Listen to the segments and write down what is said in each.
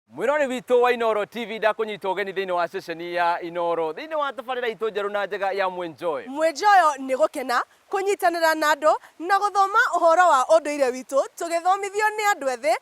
Mwirori witũ wa Inooro TV, ndakũnyita ũgeni thĩinĩ wa ceceni ya Inooro thĩinĩ wa tabarĩra itũ njerũ na njega ya Mwenjoy. Mwenjoyo nĩ gũkena kũnyitanĩra na andũ na gũthoma ũhoro wa ũndũire witũ tũgĩthomithio nĩ andũ ethĩ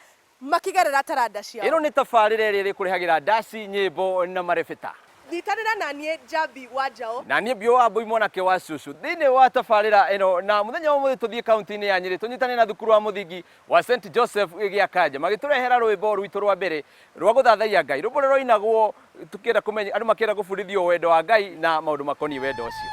makĩgerera taranda ciao. Ĩno nĩ tabarĩra ĩrĩa ĩrĩkũrehagĩra ndaci, nyĩmbo na marebeta. Nyitanĩra na niĩ Njambi wa Njaũ. Na niĩ Biũ wa Mbũi mwanake wa cũcũ thĩinĩ wa tabarĩra ĩno, na mũthenya wa ũmũthĩ tũthiĩ kaunti-inĩ ya Nyĩrĩ tũnyitane na thukuru wa mũthingi wa St Joseph gĩa Kanja magĩtũrehera rwĩmbo rwitũ rwa mbere rwa gũthathaiya Ngai, rwĩmbo rũrĩa rwainagwo tũkĩenda kũmenya andũ makĩenda gũbundithio wendo wa Ngai na maũndũ makoniĩ wendo ũcio.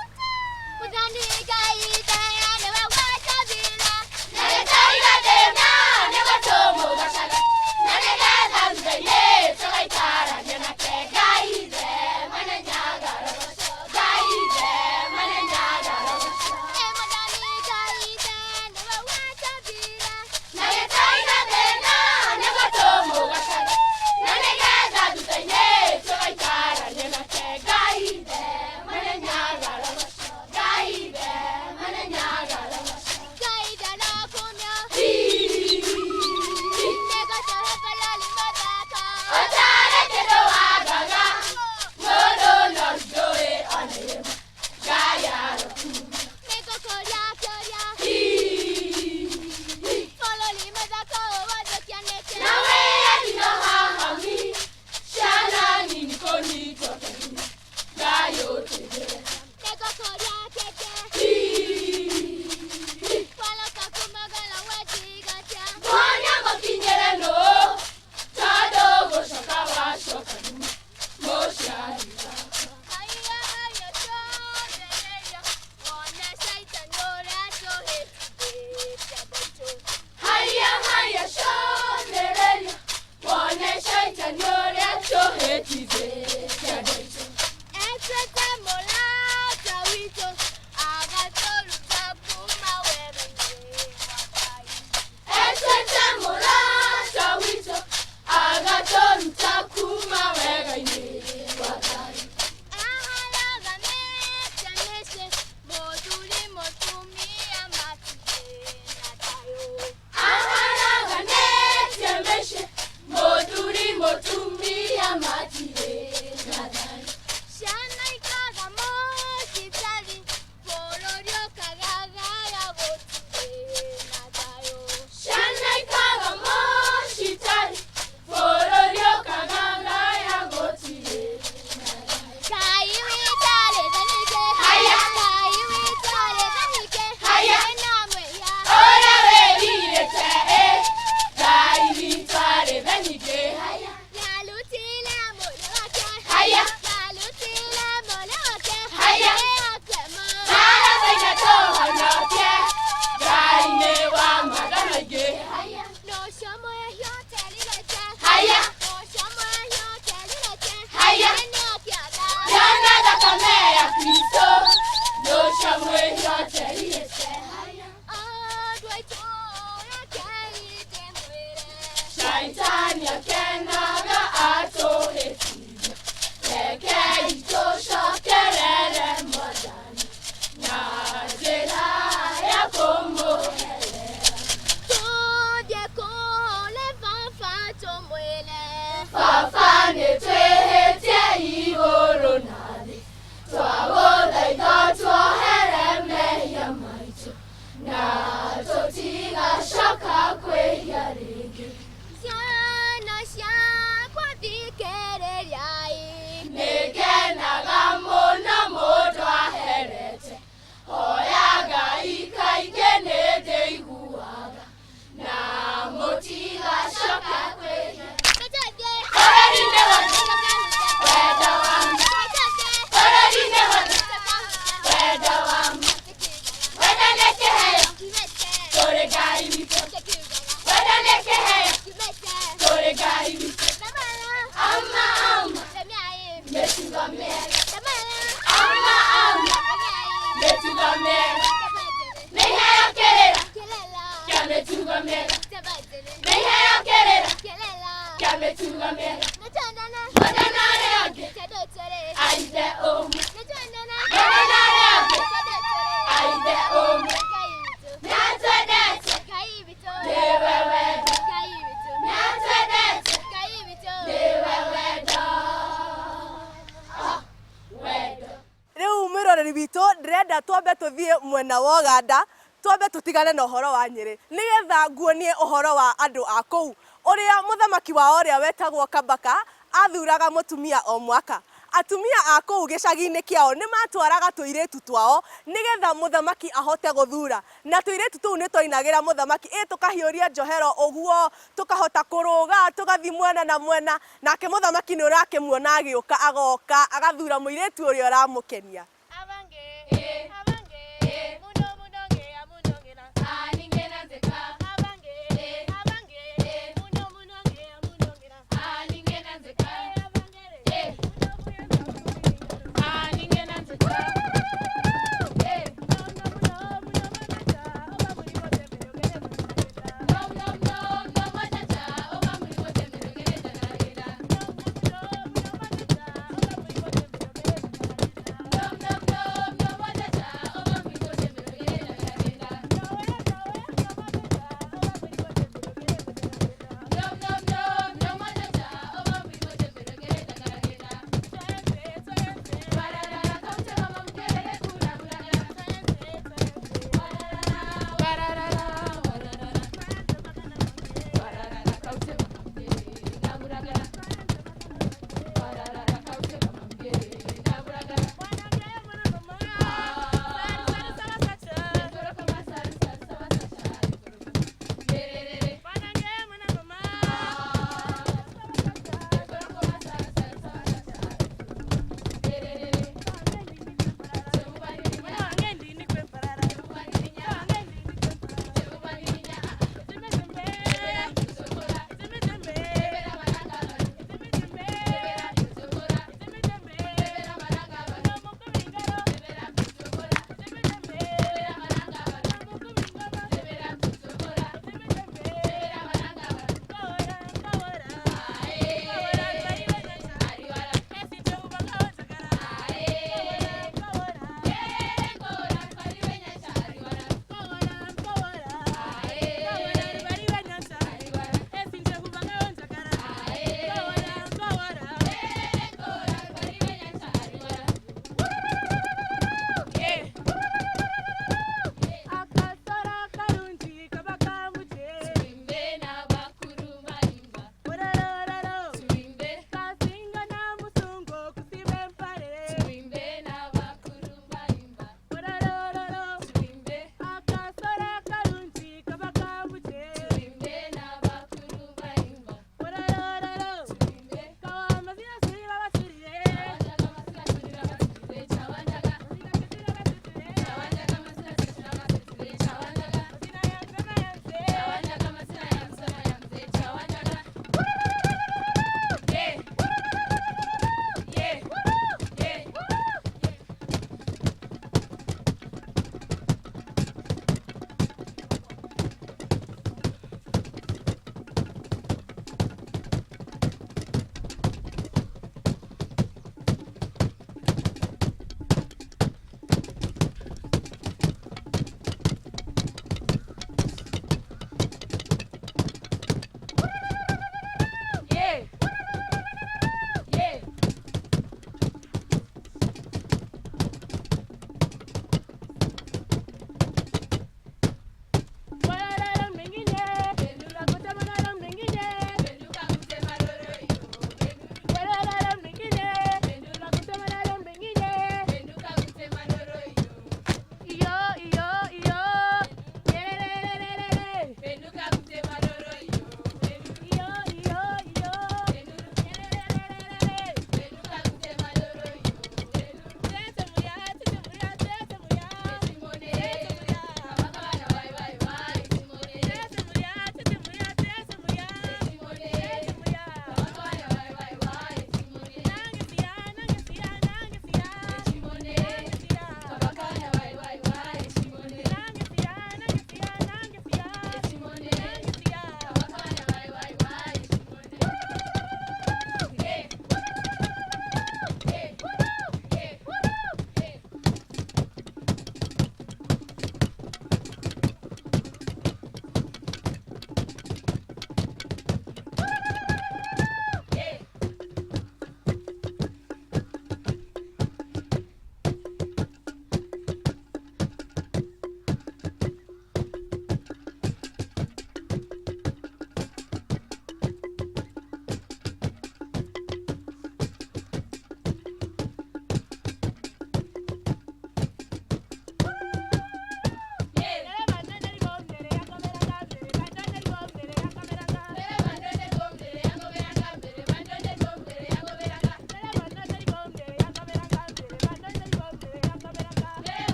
mĩtugo mĩega nĩ iheo kĩrĩra kĩa mĩtugo mĩega mũndũ na ũrĩa ũngĩ aithe ũmwe mũndũ na ũrĩa ũngĩ aithe ũmwe nĩatwendete nĩwe wendo nĩatwendete nĩwe wendo wendo. Rĩu mwĩroreri witũ, ndĩrenda twambe tũthiĩ mwena wa Ũganda, twambe tũtigane na ũhoro wa Nyĩrĩ nĩgetha nguonie ũhoro wa andũ a kũu, ũrĩa mũthamaki wao ũrĩa wetagwo Kabaka athuraga mũtumia o mwaka. Atumia a kũu gĩcagi-inĩ kĩao nĩ matwaraga tũirĩtu twao nĩgetha mũthamaki ahote gũthura, na tũirĩtu tũu nĩ twainagĩra mũthamaki, ĩ tũkahiũria njohero ũguo, tũkahota kũrũga, tũgathiĩ mwena na mwena, nake mũthamaki nĩ ũrakĩmuona agĩũka, agoka agathura mũirĩtu ũrĩa ũramũkenia.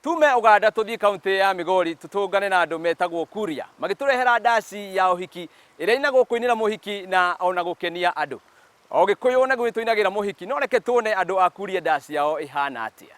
Tume Uganda tuthie kaunti ya Migori tutungane na andu metagwo Kuria magiturehera ndaci ya uhiki ĩrĩa inagwo kũinĩra mũhiki na ona gũkenia andũ. O Gĩkũyũ naguo nĩtũinagĩra mũhiki, no reke tuone andũ a Kuria ndaci yao ĩhana atĩa.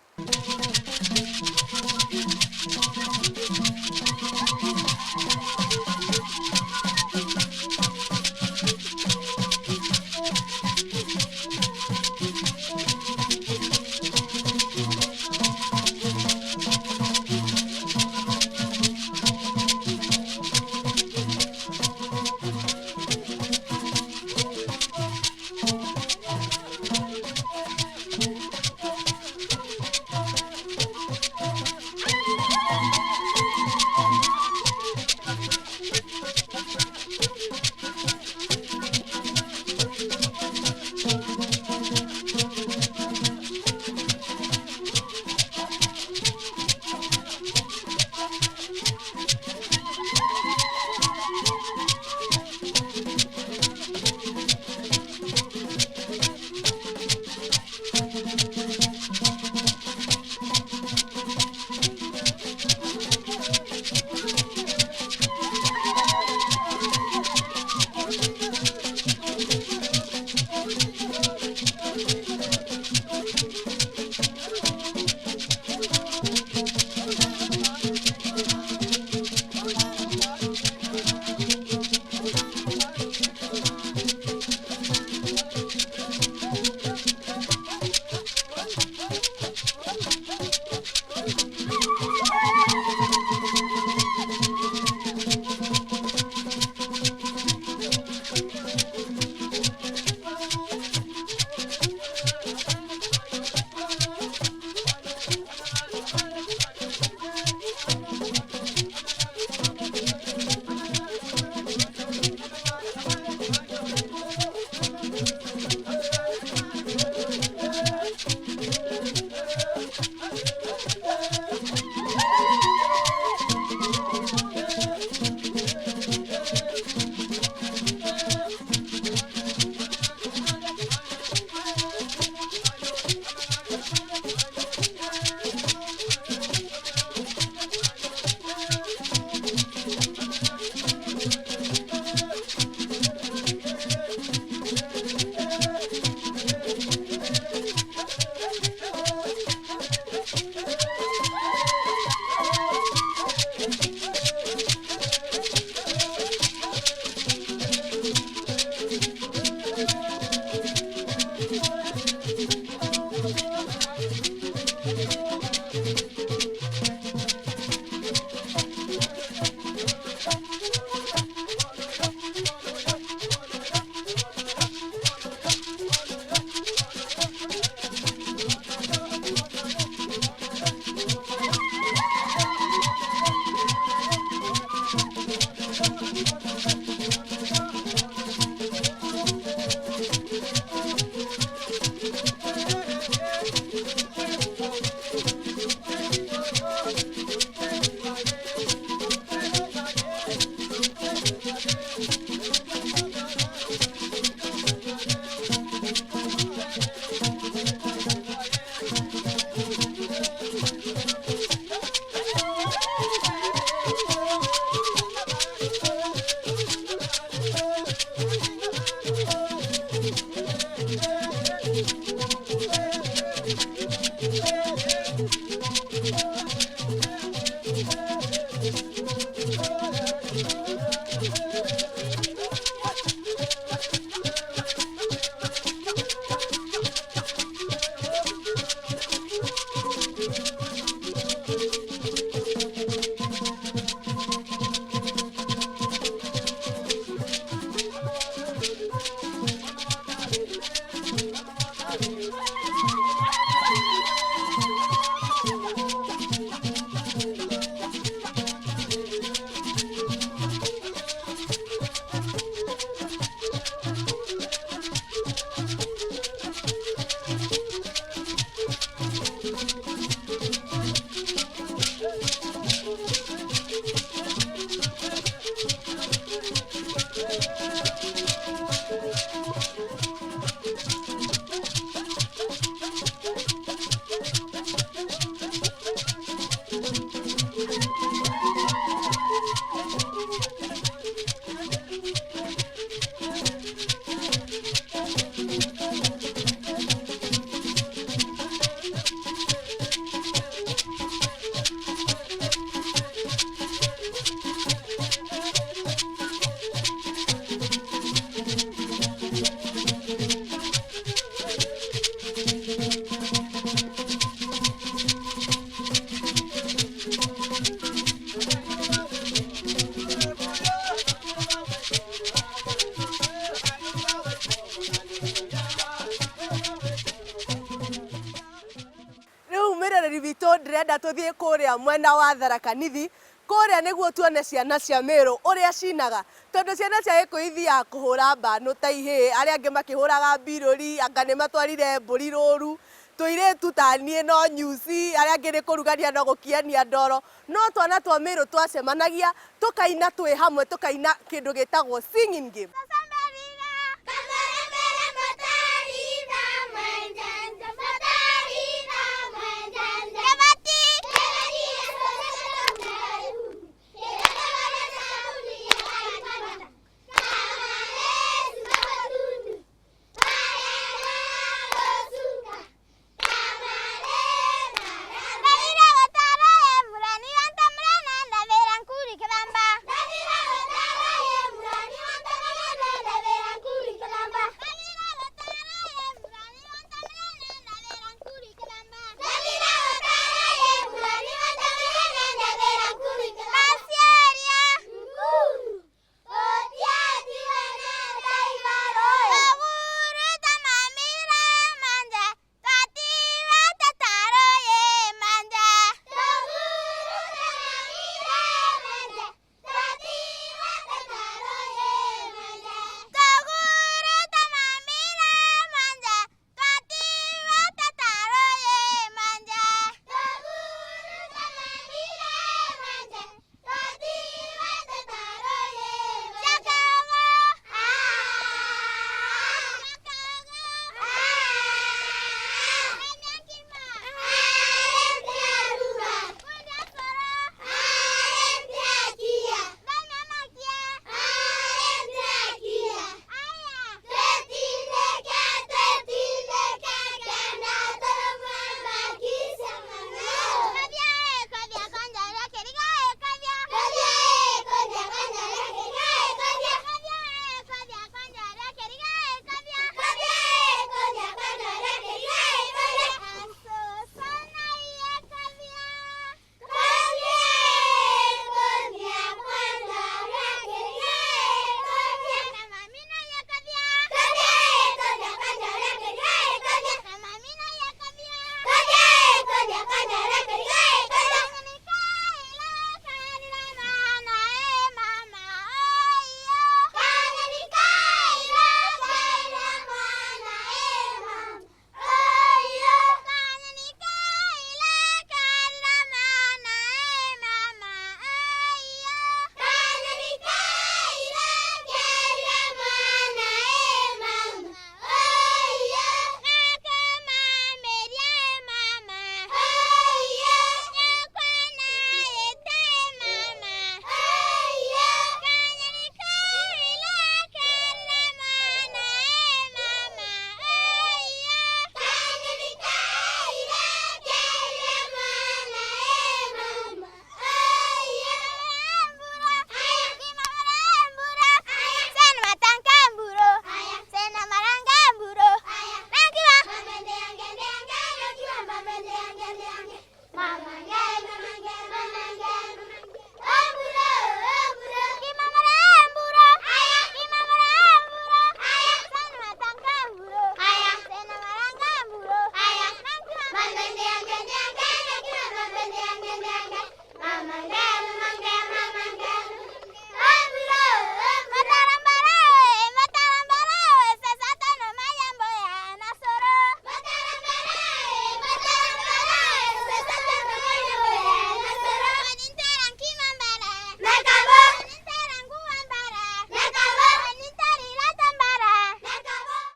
Mwĩroreri witũ, ndĩrenda tũthiĩ kũrĩa mwena wa Tharaka Nithi, kũrĩa nĩguo tuone ciana cia Mĩrũ ũrĩa cinaga, tondũ ciana cia Gĩkũyũ ithiaga kũhũra mbanũ ta ihĩĩ, arĩa angĩ makĩhũraga mbirũri, anga nĩ matwarire mbũri rũru, tũirĩtu ta niĩ no nyuci, arĩa angĩ nĩ kũrugania na gũkiania ndoro, no twana twa Mĩrũ twacemanagia tũkaina twĩ hamwe, tũkaina kĩndũ gĩtagwo singing game.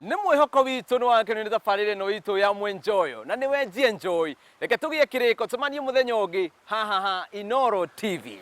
Nĩ mwĩhoko witũ nĩ wakenio nĩ thabarĩra ĩno itũ ya mwenjoyo na nĩ wenji enjoy. Reke tũgĩe kĩrĩko tũmanie mũthenya ũngĩ haha ha Inooro TV.